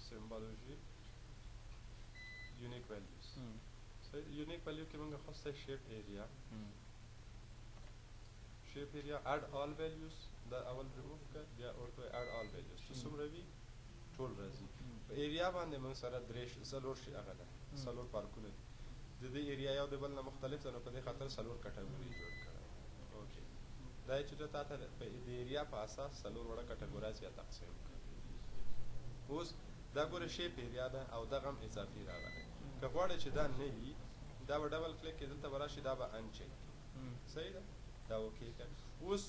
Symbology، unique values. صحیح، unique value کې موږ خوسته shape area، shape area add all values. دا اول ریموو که، بیا ورته add all values چې څومره وي ټول راځي. په area باندې موږ سره درې څلور شي، هغه ده څلور پارکونه دي. د دې area یو د بل نه مختلف ده، نو په دې خاطر څلور category جوړ کړی. okay، دا چې تا ته په د area په اساس څلور وړه categorize یا تقسیم کړ. اوس دا ګوره shape area ده او دغه هم اضافي راغلی. که غواړې چې دا نه وي، دا به double click کې دلته به راشي، دا به uncheck کړي. صحیح ده، دا okay که. اوس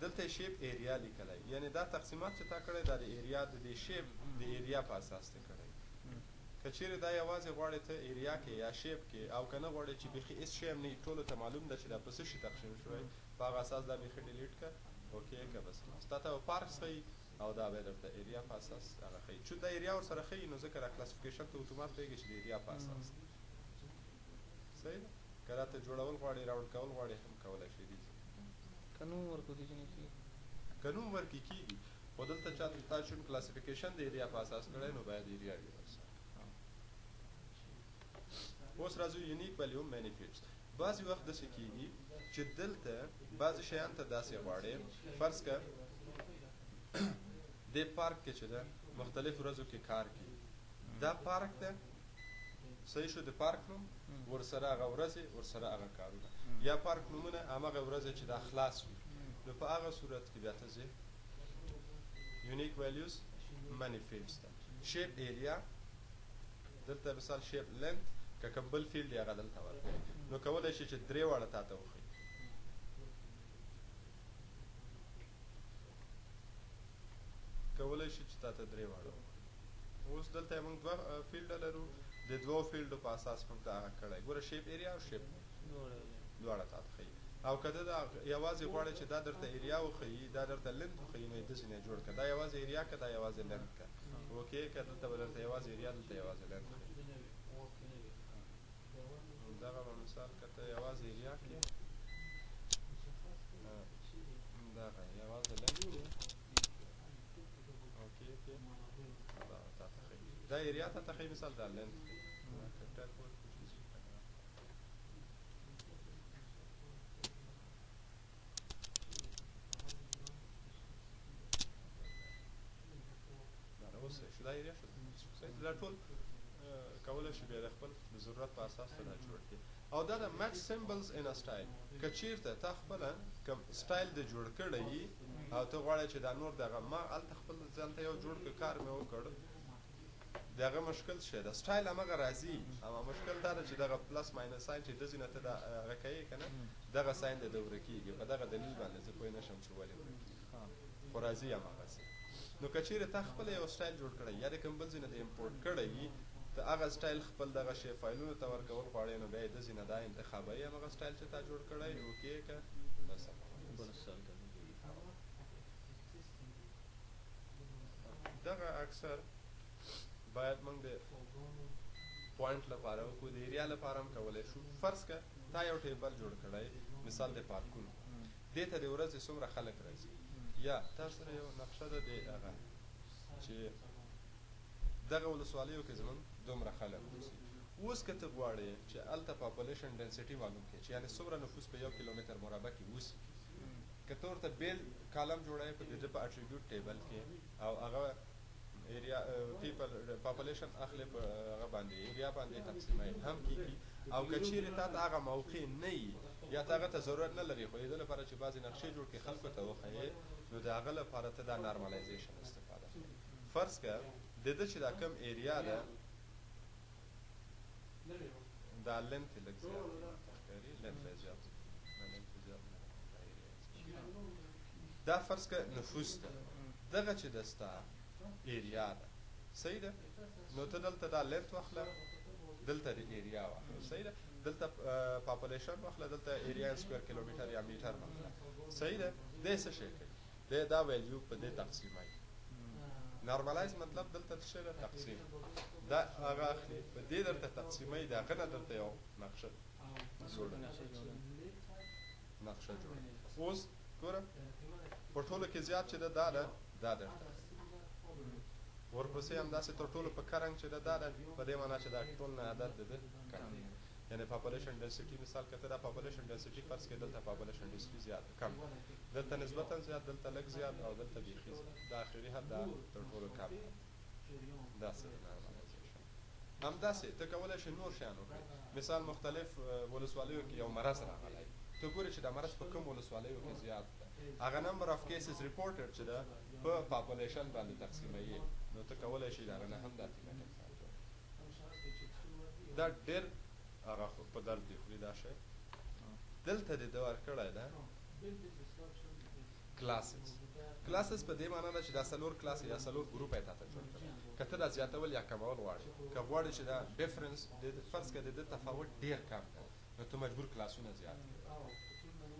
دلته shape area لیکلی، یعنی دا تقسیمات چې تا کړی دا د area د دې shape د area په اساس ته کړی. که چیرې دا یوازې غواړې ته area کې یا shape کې، او که نه غواړې چې بیخي هېڅ شی هم نه وي، ټولو ته معلوم ده چې دا په څه شي تقسیم شوی، په هغه اساس دا بیخي delete که، okay که، بس خلاص. تا ته به پارک ښیي او دا به درته area په اساس هغه ښیي. چون دا area ورسره ښیي، نو ځکه دا classification ته اتومات پوهېږي چې د area په اساس دی. صحیح ده. که راته جوړول غواړې، round کول غواړې، هم کولی شي دې. که نوم ورکو دي چې نه کېږي؟ که نوم ورکې کېږي، خو دلته چا تا چون classification د area په اساس کړی، نو باید area وي ورسره. اوس راځو unique value many fields. بعضې وخت داسې کېږي چې دلته بعضې شیان ته داسې غواړې. فرض که دې پارک کې چې ده مختلف ورځو کې کار کوي، دا پارک ده، صحیح شو، د پارک نوم ورسره هغه ورځې ورسره هغه کارونه، یا پارک نومونه هماغه ورځې چې دا خلاص وي، نو په هغه صورت کې بیا ته ځې unique values many fields ته، shape area، دلته مثال shape length، که کوم بل field یې هغه دلته ورکوي، نو کولی شي چې درې واړه تا ته وښیي. کولی شي چې تا ته درې واړه وښیي. اوس دلته موږ دوه field لرو، د دوو field و په اساس موږ ته هغه کړی. ګوره shape area او shape دواړه تا ته ښیي. او که ته دا یوازې غواړې چې دا درته area وښیي، دا درته length وښیي، نو یې داسې نه جوړ کړه، دا یوازې area که، دا یوازې length که، okay که، دلته به درته یوازې area، دلته یوازې length ښیي. دغه به مثال که ته یوازې area کې، دغه یوازې length کې، okay کې، دا تا ته ښیي، دا area تا ته ښیي، مثال دا length ښیي. که ټایپ ورکړو چې ځي که نه. دا اوس شو، دا area شو. صحیح، دا ټول کولی شي بیا د خپل د ضرورت په اساس ته دا جوړ کړي. او دا د match symbols in style، که چیرته تا خپله کوم سټایل د جوړ کړی او ته غواړې چې دا نور دغه ما هلته خپل ځان ته یو جوړ کړ، کار مې وکړ، د هغه مشکل څه ده؟ سټایل هماغه راځي، اما مشکل دا ده چې دغه plus minus sign چې داسې نه ته دا هغه کوې که نه، دغه sign د ده ورکېږي. په دغه دلیل باندې زه پوه نه شم چې ولې ورکېږي، خو راځي هماغسې. نو که چیرې تا خپله یو سټایل جوړ کړی یا د کوم بل ځای نه د import کړی، ته هغه سټایل خپل دغه شی فایلونو ته ورکول غواړې، نو بیا یې داسې نه دا انتخابوي هماغه سټایل چې تا جوړ کړی، okay که، بس. بل سټایل ته. دغه اکثر باید موږ د point لپاره وکړو، د area لپاره هم کولی شو. فرض که تا یو table جوړ کړی، مثال د پارکونو، دې ته د ورځې څومره خلک راځي، یا تا سره یو نقشه ده د هغه چې دغه ولسوالیو کې زموږ دومره خلک اوسي. اوس که ته غواړې چې هلته population density معلوم کړې، چې یعنې څومره نفوس په یو کیلومتر مربع کې اوسي، که ته ورته بېل column جوړوې په د په attribute table کې او هغه area people population اخلې، په هغه باندې area باندې تقسیموي هم کېږي. او که چیرې تا ته هغه موقع نه وي یا ته هغه ته ضرورت نه لرې، خو د دې لپاره چې بعضې نقشې جوړ کړې خلکو ته وښیې، نو د هغه لپاره ته دا normalization استفاده کوې. فرض که د ده چې دا کوم area ده، دا length یې لږ زیات ښکاري، length یې زیات، دا length یې زیات نه، دا area. دا فرض که نفوس ده، دغه چې ده ستا area ده، صحیح ده، نو ته دلته دا length واخله، دلته د area واخله، صحیح ده، دلته population واخله، دلته area square کیلومتر یا میټر واخله، صحیح ده. دی څه شی کوي؟ دی دا value په دې تقسیموي. normalize مطلب دلته څه شی ده؟ تقسیم. دا هغه اخلي په دې درته تقسیموي، د هغه نه درته یو نقشه جوړه، نقشه جوړه. اوس ګوره په ټولو کې زیات چې ده دا ده، دا درته. ورپسې همداسې تر ټولو په ښه رنګ چې ده دا ده، په دې معنا چې دا ټول نه عدد د ده کم دی. یعنی population density مثال که ته دا population density فرض کړې، دلته population density زیات کم، دلته نسبتا زیات، دلته لږ زیات او دلته بیخي زیات. دا اخري حد دا تر ټولو کم حد. دا څه ده normalization. همداسې ته کولی شې نور شیان وکړې. مثال مختلف ولسوالیو کې یو مرض راغلی، ته ګورې چې دا مرض په کوم ولسوالیو کې زیات ده، هغه number of cases reported چې ده په population باندې تقسیموي، نو ته کولی شې د هغه نه هم دا thematic map جوړ کړې. دا ډېر هغه په درد دی خوري دا شی. دلته دې ده ورکړی ده classes. classes په دې معنا ده چې دا څلور کلاس یا څلور ګروپ یې تاته جوړ کړی. که ته دا زیاتول یا کمول غواړې، که غواړې چې دا difference فرض کړه د ده تفاوت ډېر کم دی، نو ته مجبور کلاسونه زیات کړې،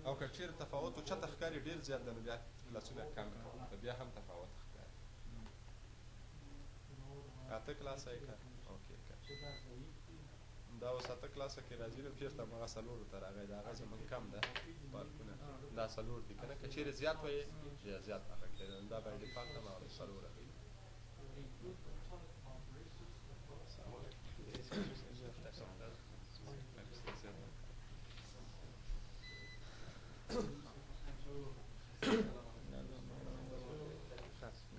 او که چیرې تفاوت اوچته ښکاري ډېر زیات ده، نو بیا کلاسونه کم کړه، بیا هم تفاوت ښکاري. اته کلاسه یې کړه، okay کړه. دا اوس اته کلاسه کې راځي، نو چېرته هماغه څلورو ته راغی، دا هغه زموږ کم ده پارکونه، دا څلور دي که نه، که چیرې زیات وایې بیا زیات هغه کړی، نو دا by default هم هغه څلور هغه دي.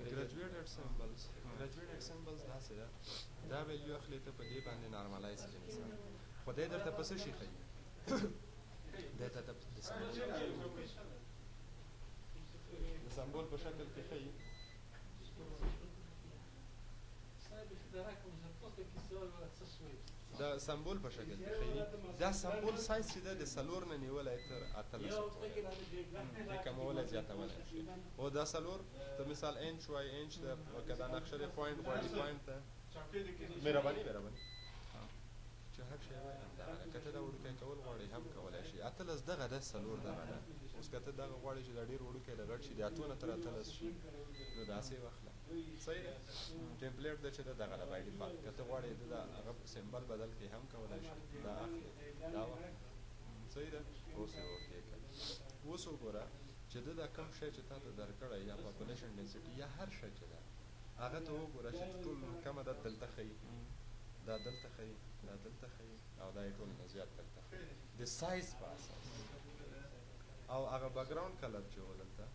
Graduated symbols. Graduated symbols داسې ده، دا value اخلي ته په دې باندې normalize کړي. مثال خو دی درته په څه شي ښیي؟ دی ته د symbol په شکل کې ښیي. د symbol په شکل کې ښیي. دا symbol size چې ده د څلور نه نیولی تر 18 پورې د کمولی زیاتولی شي. او دا څلور ته مثال انچ وایي، انچ ده، که دا نقشه دی point غواړي point ده. مهرباني مهرباني چې هر شی وایي همدغه ده. که ته دا وړوکی کول غواړې هم کولی شي. 18 دغه ده، څلور دغه ده. اوس که ته دغه غواړې چې دا ډېر وړوکی د غټ شي، د اتو نه تر 18 شي، نو داسې یې واخله. صحیح ده. template ده چې ده دغه ده by default. که ته غواړې د هغه symbol بدل کړې هم کولی شي. دا اخلې دا واخله. صحیح ده. اوس یې okay کړه. اوس وګوره چې ده دا کوم شی چې تا ته درکړی یا population density یا هر شی چې ده، هغه ته وګوره چې ټول کمه ده دلته ښیي، دا دلته ښیي، دا دلته ښیي، او دا یې ټول نه زیات دلته ښیي د سایز په اساس. او هغه background color چې و دلته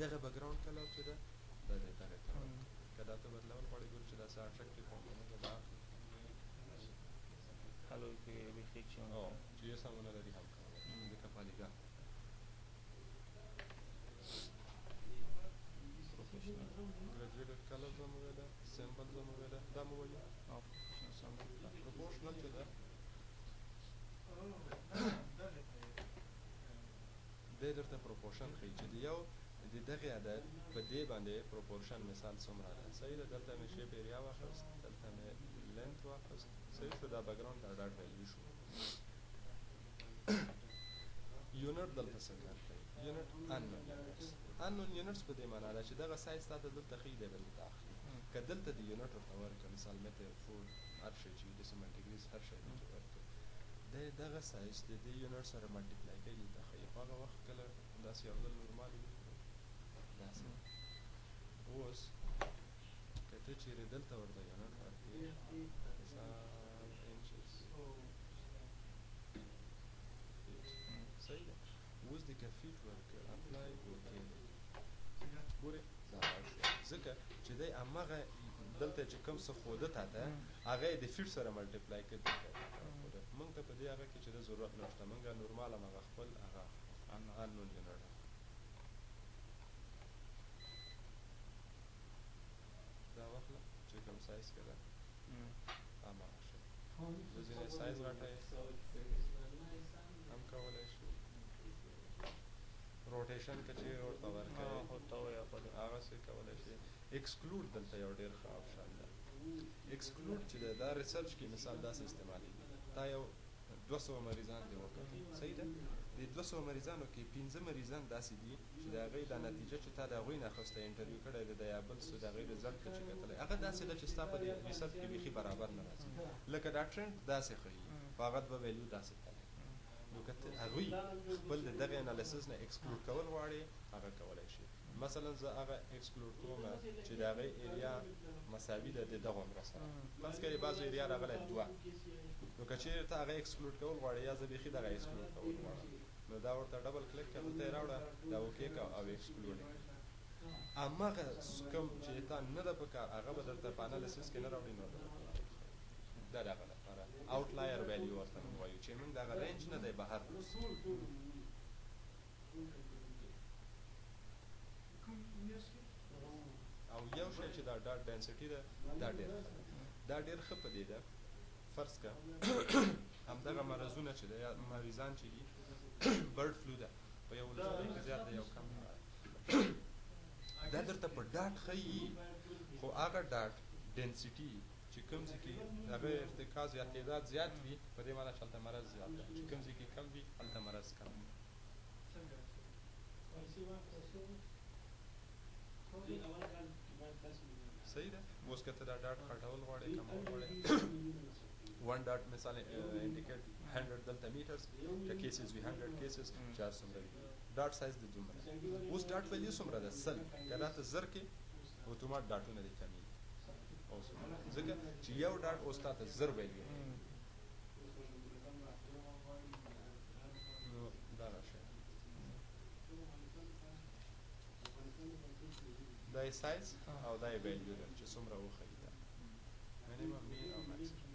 دغه background color چې ده دا دې دغه ته ورکړه. که دا ته بدلول غواړې ګورې چې داسې attractive نه ده، دا اخلي. هلو کې بیخي چې چې یې سمونه لري هم کولی شي، ځکه polygon. Graduated colors مو ویله، symbols مو ویله، دا مو ویله. Proportional چې ده دی درته proportion ښیي چې د یو د دغې عدد په دې باندې proportion مثال څومره ده. صحیح ده. دلته مې shape area واخیست، دلته مې length واخیست. صحیح شو. دا background دا dot value شو. unit دلته څه کار کوي؟ unit unknown units. Unknown units په دې معنا ده چې دغه سایز تاته دلته ښیي، دی به دلته اخلي. که دلته د unit ورته ورکړه، مثال متر، فوټ، هر شی چې decimal degrees هر شی دی چې ورکړي، دی دغه سایز د دې unit سره multiply کوي دلته ښیي. خو هغه وخت کله داسې یو ځل normal وي داسې. اوس که ته چیرې دلته ورته unit ورکړې، مثال inches feet، صحیح ده. اوس دې که feet ورکړ apply okay ګورې دا غټ شو، ځکه چې دی هماغه دلته چې کوم څه ښوده تا ته هغه یې د feet سره multiply کړ دلته یې تا ته وښوده. موږ ته په دې هغه کې چې د ضرورت نشته، موږ normal هماغه خپل هغه unknown unit. دا واخله چې کوم سایز کې ده هماغه شی، د ځینې سایز غټی هم کولی شي. rotation که چیرې ورته ورکوې هغسې کولی شي. Exclude دلته یو ډېر ښه option ده. Exclude چې ده دا research کې مثال داسې استعمالېږي. تا یو 200 مریضان دې وکتل، صحیح ده. د 200 مریضانو کې 5 مریضان داسې دي چې د هغوی دا نتیجه چې تا د هغوی نه اخیستی interview کړی دی د یا بل څه د هغوی result ته چې کتلی هغه داسې ده چې ستا په دې research کې بیخي برابر نه راځي. لکه دا ټرند داسې ښیي خو هغه دوه value داسې تللی. نو نو که ته هغوی خپل د دغه analysis نه exclude کول غواړي، هغه کولی شي. مثلا زه هغه exclude کوم چې د هغې area مساوي ده د دغه عمره سره. فرض کړئ بعضو area راغلی دوه، نو که چیرې ته هغه exclude کول غواړې یا زه بیخي دغه exclude کول غواړم، نو دا ورته double click کړه، دلته یې راوړه، دا okay کړه او exclude یې. هماغه کوم چې تا نه ده پکار هغه به درته په analysis کې نه راوړي. نو دا د هغه لپاره outlier value ورته موږ وایو چې موږ دغه range نه دی بهر. او یو شی چې دا dot density ده، دا ډېر ښه ده، دا ډېر ښه په دې ده. فرض که همدغه مرضونه چې ده یا مریضان چې دي، bird flu ده، په یو ولسوالۍ کې زیات ده، یو کم ده، دا درته په dot ښیي، خو هغه dot density چې کوم ځای کې هغه ارتکاز یا تعداد زیات وي، په دې معنی چې هلته مرض زیات ده، چې کوم ځای کې کم وي هلته مرض کم وي. صحیح ده. اوس که ته دا dot غټول غواړې، کمول غواړې، 1 dot مثال indicate 100 دلته meters که cases وي، 100 cases چې هر څومره وي، dot size د دومره. اوس dot value څومره ده؟ 100. که دا ته 1000 کې، اتومات dot ونه دې کمیږي اوس، ځکه چې یو dot اوس تا ته 1000 value. نو دغه شی دا یې سایز او دا یې value ده چې څومره وښیي، دا minimum، mean او maximum.